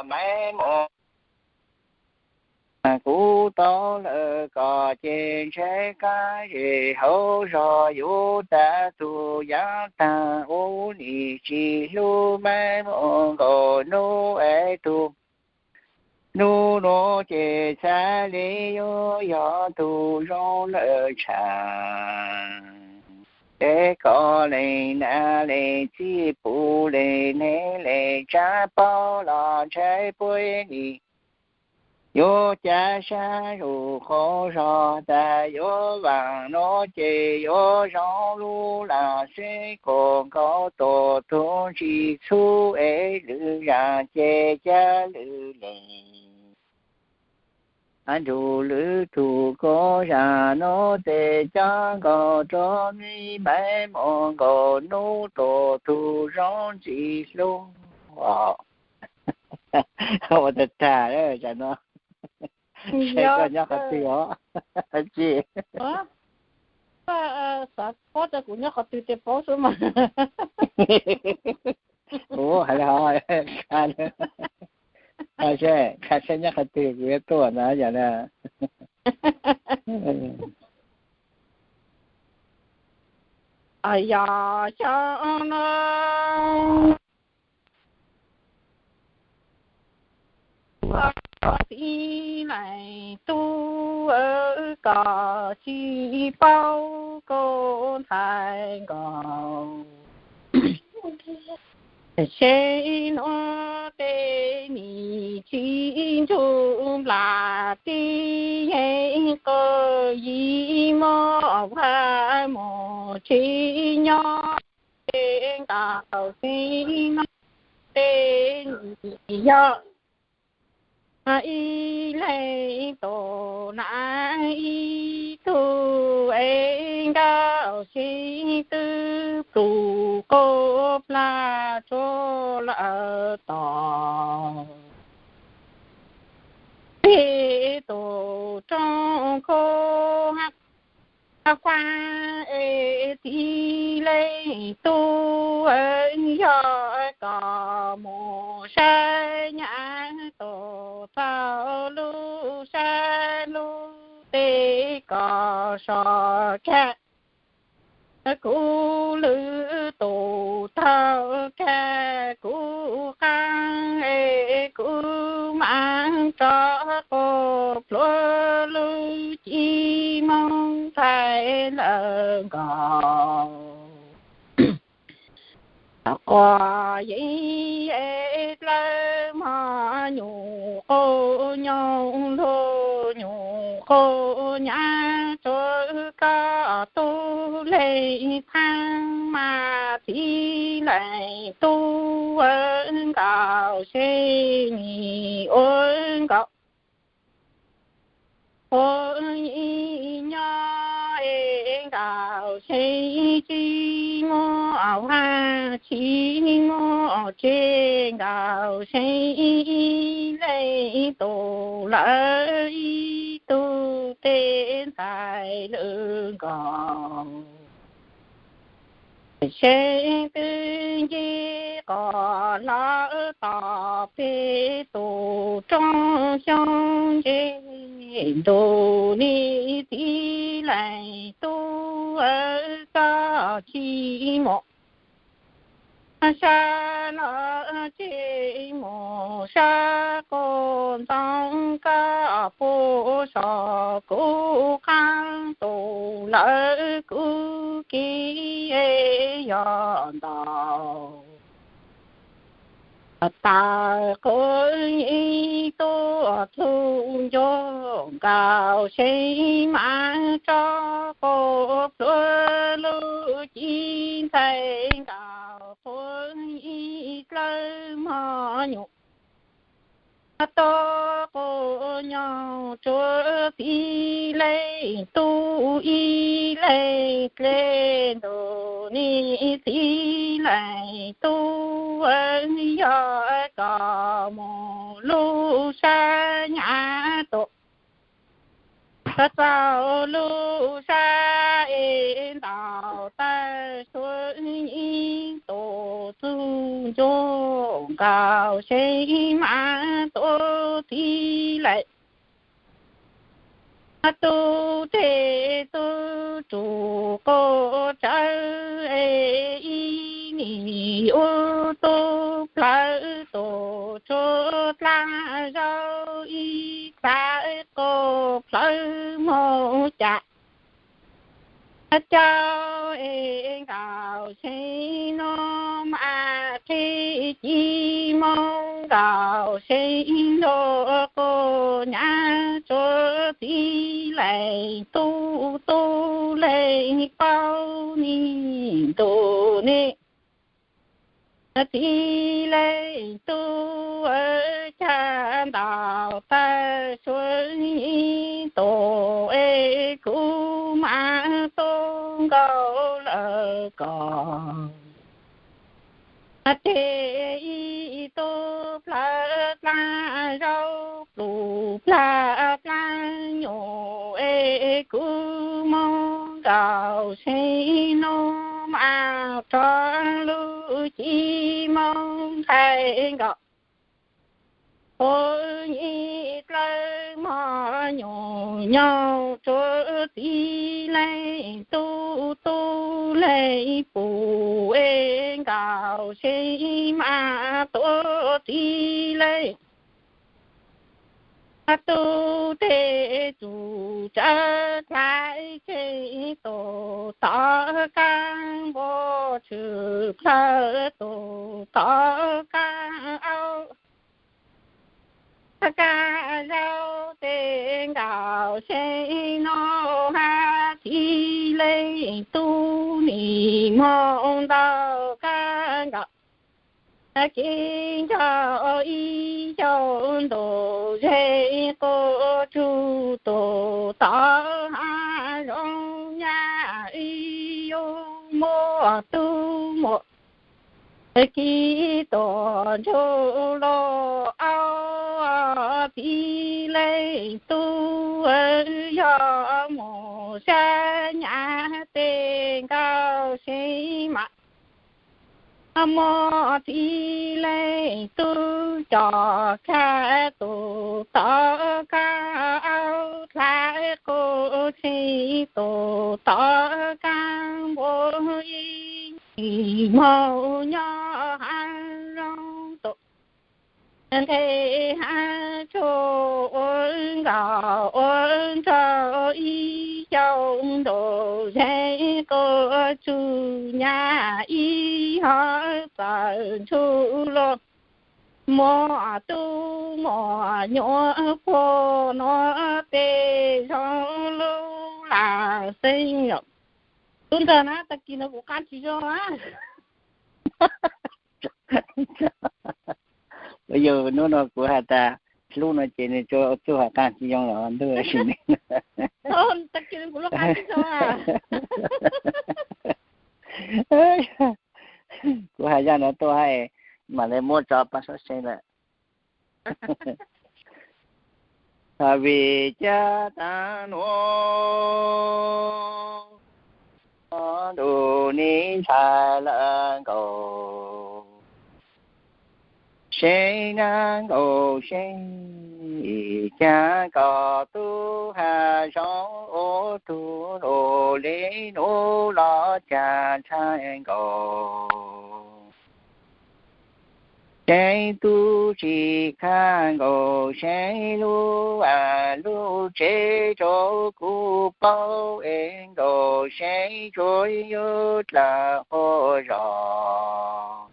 Maiv Moos, kuv tau lawm koj ces ntshai kab zes hauv zog yuav tag tus yav tag ub nim tsis hlub Maiv Moos nkaus hnub es tus hnub nuav ces xav li yuav yog tug zoo lawm tshaaj. Es koj leej nam leej txiv puj leej neeb leej tsav paub los ntshai puab nim yuav ca sab zuj qhov zog tag yuav vaam nuav ces yuav zoo lub lag xwb kuas nkaus tuam tug ntsis txhub es lwm zaam ces ca lwm leej. Nrug lwm tug kuv zaam nuav tes coj nkaus rua mib Maiv Moos nkaus hnub tuam tug zoo ntsis hlub. Ua tag tag lawm tsam no. Seb koj nyob qhov twg os? Tsis, xav paub tias kuv nyob qhov twg ces paub xwb mas. Kuv hais li hov, qha seb, qha seb nyob qhov twg kuv yuav tuaj ntag yog na. Yog xyoo no txiv leej tub, koj tsis paub kuv ntshai nkaus. Seb nuav tes nim tsis ntsug nplas tib yeej qw yim muaj vaj muaj tsev nyob, tes nkaus txiv no tes nim yog ib leeg tug nam ib tug es nkaus seb twb plhus qub plag tsuag lawm tod. Peb tus rooj khub Quaj es txiv leej tub, yog koj mus sab nyab tus txaus lub sab lub tes koj so kag kuv lwm tus taug kag kuv qab es kuv mam rov quaj plhuav lub cim moog ntshai lawm nkaus. Quaj yeej dlawb mog nyuam qhuav nyoog lug nyuam qhuav nyab tsuav koj tug leej thaab mas txiv leej tub, nkaus seb nim ua nkaus. Ua ib nyob es nkaus seb tsis muaj vaj tsis muaj tsev, nkaus seb ib leeg tug lawm ib tug tes ntshai lawm nkaus. Seb twb nce qos los tom peb tus rooj xyoob ntse, nrug niam txiv leej tub, koj tsis mus sab los tsis mus sab, quas ntxoov koj puag saum kuv qab, tus lawm kuv kev yog ntau. Tag quas ib tug txuj ncua, nkaus seb mam rov quaj plhuav lub cim ntshai, nkaus quas ib dlawb mog nyuam tuaj quas nyoog tsuav txiv leej tub ib leeg dleb, nrug niam txiv leej tub, yog koj mus lub sab nyab tus txaus lub sab es ntaus tawg suav ib tus txuj ncua, Nkaus seev mas tuaj tiv lawm. Tub tes tub tsum quaj tsawv es ib nim ub tub plawv tus tshuab dlab zaub ib txav quaj plawv moog cas. Cov es nkaus seev no mas qhib ci moog nkaus seev nrug quas nyab tsuav tiv leej tub tub leej paub ntuj ne. Tiv leej tub, caj ntaus tawg suav ib tus es kuv mas tub nkaus lawm koj. Ces ib tub plawv dlab zaub plum plag dlab nyuj es kuv moog nkaus seev no mas rov lub ci moog hais nkaus. Ua ib dlawb mog nyuj nyoog tsuav tiv leej tub tub leej pum es nkaus seev mas tuaj tiv leej tub tes tsum tsawv dlaiv tseem tus tom kaab npua tshwm plawg tus tom kaab aub. Kaab zaub tes nkaus seev no hab tiv leej tub nim moog ntau kaab nkaus. Kev nco ib xyoos ntuj zeeg quas tsug tus tom hab zoo nyab ib yug muaj tub muaj ki tuaj ntsug lug aub. Tiv leej tub yog mus sab nyab tes nkaus seev mas muaj tiv leej tub coj kag tus tom kaab aub dlaiv quas tseem tus tom kaab npua ib moog nyob hab zoo tus nqe hab tsuag ua nkaus ua nraug ib xyoos ntuj zeeg quas tsug nyab ib hov txawm ntsug lug muaj tub muaj nyuam puag nuav tes zoo lub lam xeeb. Tub ntxawg na, tag kis no kuv qaab tsis zoo na. Yog hnub no kuv has tas hlub no ces nws txuj has qaab tsis zoo los ntuj sim neej. Tag kis no kuv lub qaab tsis zoo. Kuv has zaj no tuaj hab mam li muab tso pab sab se lawm. Vim caag taag nuav ntuj neeg ntxhais lawm nkaus seev na, nkaus seev, caag koj tub has zoo ua tug nus le nub los caag ntshai nkaus. Seev tub tsi khaj nkaus seev lub, lub tsev rau kuv paub es nkaus seev tsuav yug dlaag quas zog.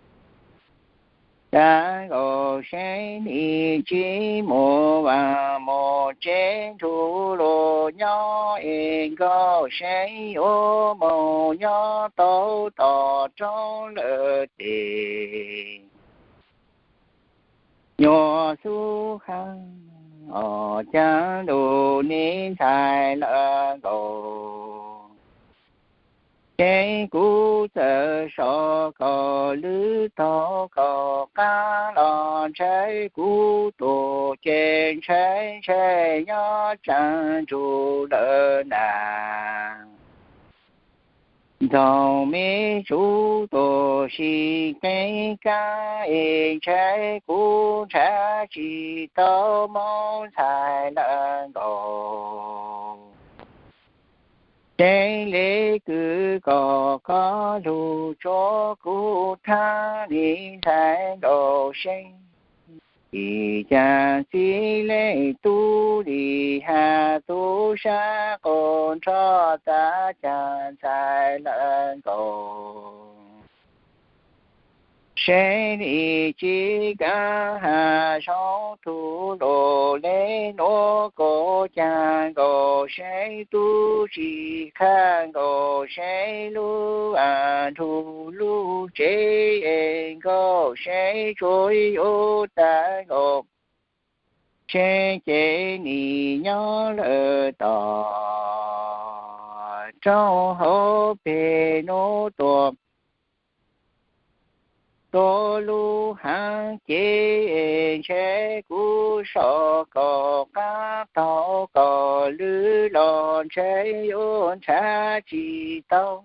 Caag nkaus seev nim tsi mus vaam mus tsev nrug luag nyob es nkaus seev yuav moog nyob tau tom roob lawm tes. Nyuaj xub haab os caag ntuj neeg ntxhais lawm nkaus. Ces kuv txawm so koj lwb taug koj qaab los ntshai kuv tuag ces ntshai ntshai nyob tsaam nrug lawm nas. Txoov me tsub tuam sis qeeb kab es ntshai kuv nrhav tsis tau Moob ntxhais lawm nkaus. Tseeb le kwv kom koj lug tsuab kuv thab, nim ntxhais nkaus seeb. Ib cas txiv leej tub lim has tub sab qaum nrho txav cas ntxhais lawm nkaus. Seeb lim tsis kav has zoov tug lus le nuav kuv cas nkaus seeb tub tsis qha nkaus seeb lub a nrug lub tsev es nkaus seeb tsuav yuav tag nkaus. Seeb ces nim nyob lawm tom roob hauv peg nub tuaj. Tuav lub haav ces ntshe kuv so kaum qab taug kaum lwm los ntshe yuav nrhav tsis tau.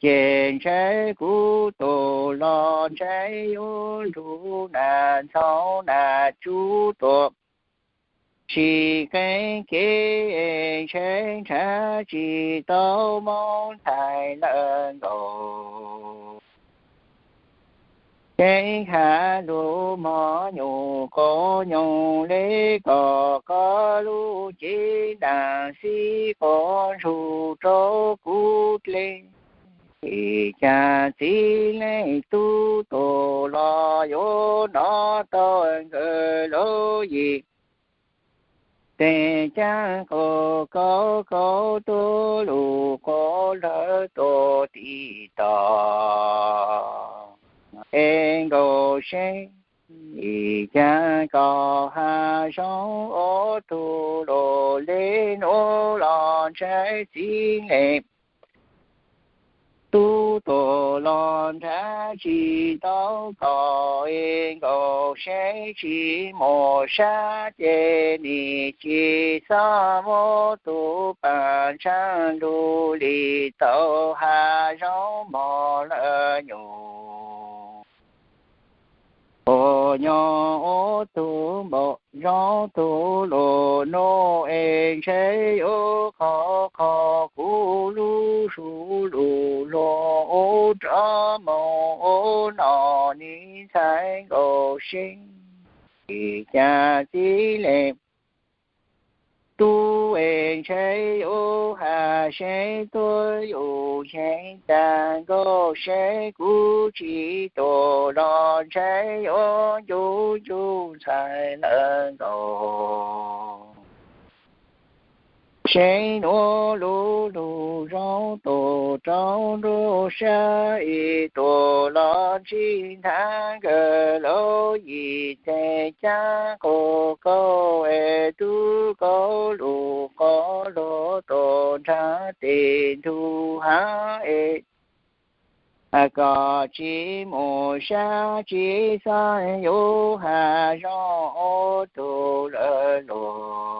Ces ntshe kuv tus los ntshe yuav nrug nas ntxhoo nas tsub tuaj. Sis qeeb kev ntshe nrhav tsis tau Moob ntxhais lawm nkaus. Keeb has lug mog nyuj quav nyoog le kom koj lub cev ntaag xib quav ntsug rau kuv dlej. Ib cas txiv leej tub tuaj los yuav nov tau nkawd lub yim. Tej caab qaum kaum kaum tug lug quav lawv tuaj tiv toj es nkaus seeb. Ib cas kaum has zoov ob tug lug le nuav los ntshe txiv leej tub tuaj los nrhav tsis tau koj es nkaus seeb tsis mus sab ces nim tsis xob muab tug paag ntsaag lug li tau has zoov mog lawm nyuj quav nyoog ob tug npaum zoov tug lug nuav es ntshe yuav qhov qhov kuv lub sug lug luag ua rov moog ua nom nim ntxhais nkaus seeb. Ib cas txiv leej tub es ntshe yuav has seeb tuab yug yeeb tag nkaus seeb kuv tsis tuaj los ntshe yuav ncu ncu ntxhais lawm nkaus. Seeb nuav lub lug zoov tuaj rau nruab sab ib tuaj los ntsib nthav nkawd lub yim tej caab qaum kaum es tub kaum lug quav luag tuaj nrhav tej ntug haav es koj tsis mus sab tsis xob yuav has zoov ob tug lawm luag.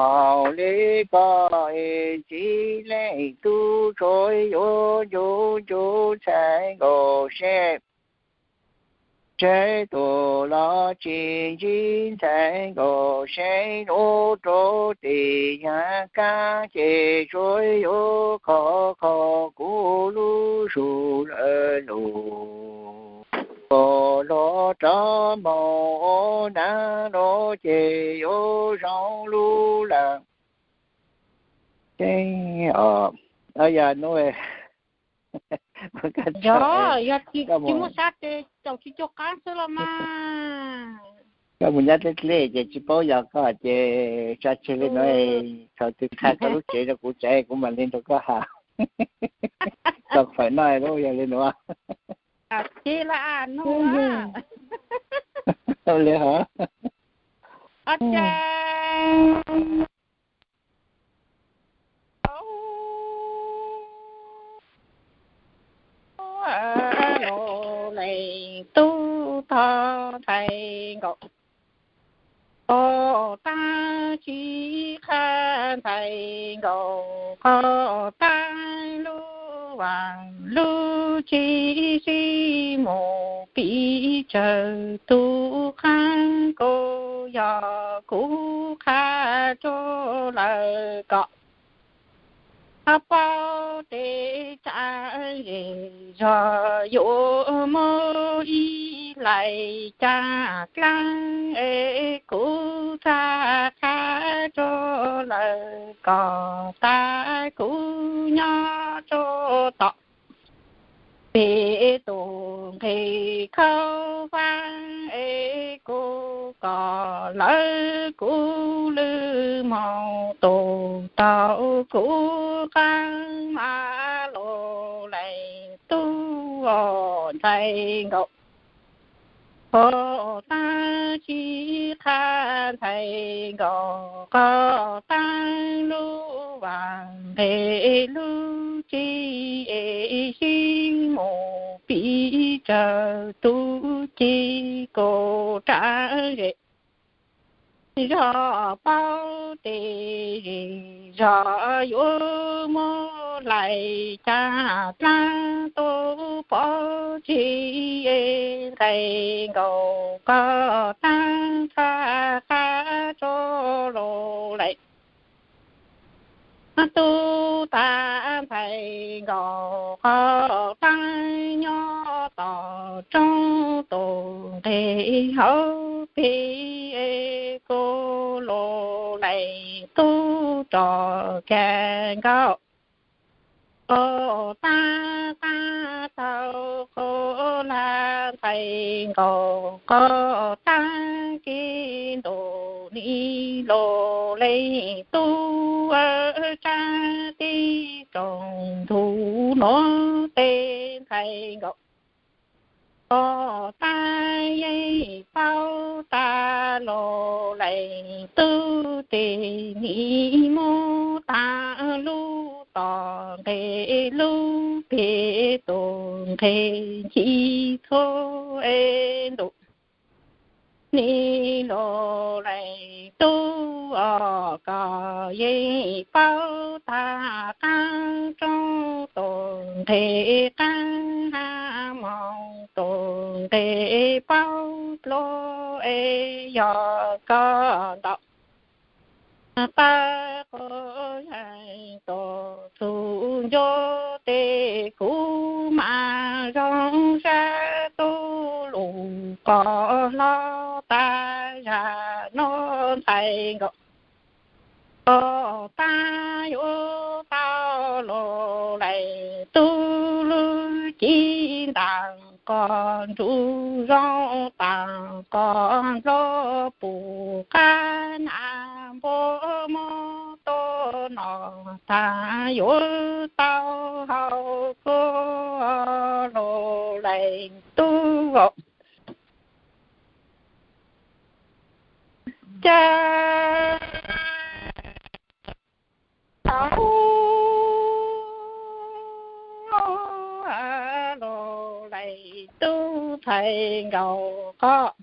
Hauv le koj es txiv leej tub tsuav yuav ncu ncu ntxhais nkaus seeb. Tseeb tuaj los tsis ntsib ntxhais nkaus seeb nuav rau tej yav kaab ces tsuav yuav qhov qhov kuv lub sug lawm luag. Koj luag rov moog ua nam nuav ces yuav zoo lub lawm. Tseeb os, yog nuav, yog tsis muaj sab tes caum tsis cuag qaab xwb los mas. Koj mus nyob dleb dleb ces tsis paub yog koj ces tso tseg li nuav, thaum twg qha koj lub tsev rau kuv tsev kuv mam li nrug koj has. Tau fawm noj lub yog li nuav. Li hov. Leej tub tog ntxhais nkaus, Qos tag tsis qha ntxhais nkaus, qos tag lub vas lub tsev sib mus pib tsawg tus qeej, kuv yog kuv qha rau lawv kom paub tej tsab zej zog yuav muaj ib hlais caj dlaab es kuv txhaj qha rau lawv kom tas kuv nyob rau tom pem tus nqeg khaub vab es kuv kom lawv kuv lub moos tus tau kuv qeej mas los leej tub ntxhais nkaus. Qos tag tsis qha ntxhais nkaus, qos tag lub vas nqeg lub tsev es sib mus pib tsawg tus ces kuv rab zej zog paub tej zej zog yuav muab hlais caj dlaab tuaj pov tseg es ntxhais nkaus, qos tag txhaj qha rau lawv leej tub tas ntxhais nkaus, qos tag nyob tom roob tus nqeg hauv pes es kuv lub leej tub rov kag nkaus. Qos tag qab tau qos hlab ntxhais nkaus, qos tag kev ntuj nim lub leej tub tsab teb rooj ntug nuav tej ntxhais nkaus. Qos tag yeej paub tas lub leej tub tej nim muab tas lub tom nqeg lub peg tus nqeg nchis txhua es ntuj. Nim lub leej tub os, koj yeej paub tas qaab roob tus nqeg qaab hab moos tus nqeg paub dlua es yog koj ntau qab quas yeej tus txuj ncua tej kuv mas zoo sab tub lug qos hlob tas zag nuav ntxhais nkaus. Qos tag yuav tau lub leej tub lub cev ntaag qos ntsug zoo taag qos nplua pum qab nag npua muab tuaj noj tas yuav tau hau kuv lub leej tub. Cas tau lub leej tub ntxhais nkaus, qos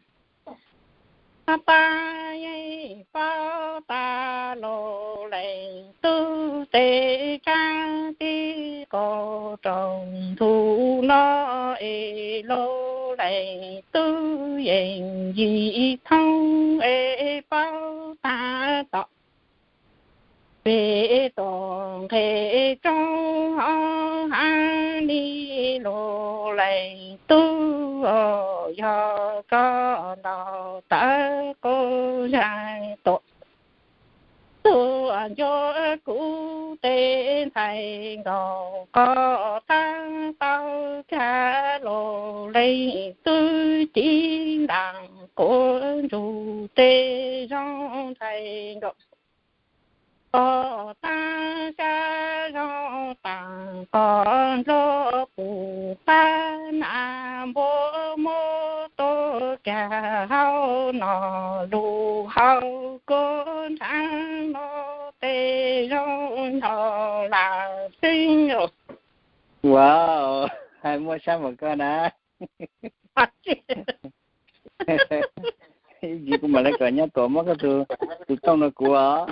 tag yeej paub tas lub leej tub tej tsab teb qos rooj ntug nuav es lub leej tub yeej yim thoob es paub tas tom peg tus nqeg roob hab nim lub leej tub, yog koj ntau tawv quas yeej tus txuj ncua kuv tej ntxhais nkaus, qos tag tau kag lub leej tub cev ntaag quas ntsug tej zoo ntxhais nkaus. Qos tag sab zoo taag qos nplua pum qab nag npua muab tuaj kag hau noj lug hau kuv nrhav nuav tej zoo nyob lawm xwb. Wow, hais muaj sab npaum koj na. Ib ntsis kuv mam kom nyab tuam muab koj tus, tus tooj rau kuv os.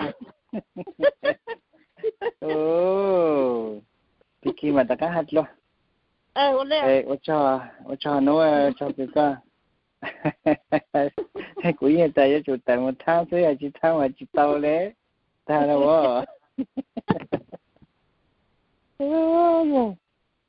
Tig kig mas rov qab hais dlua. Ua tsaug, ua tsaug hnub, tsaug kws koj. Kuv yeej tas yuav tsum tawm mus thaab xwb, yog tsis thaab mas tsis tau le. Tag lawm as.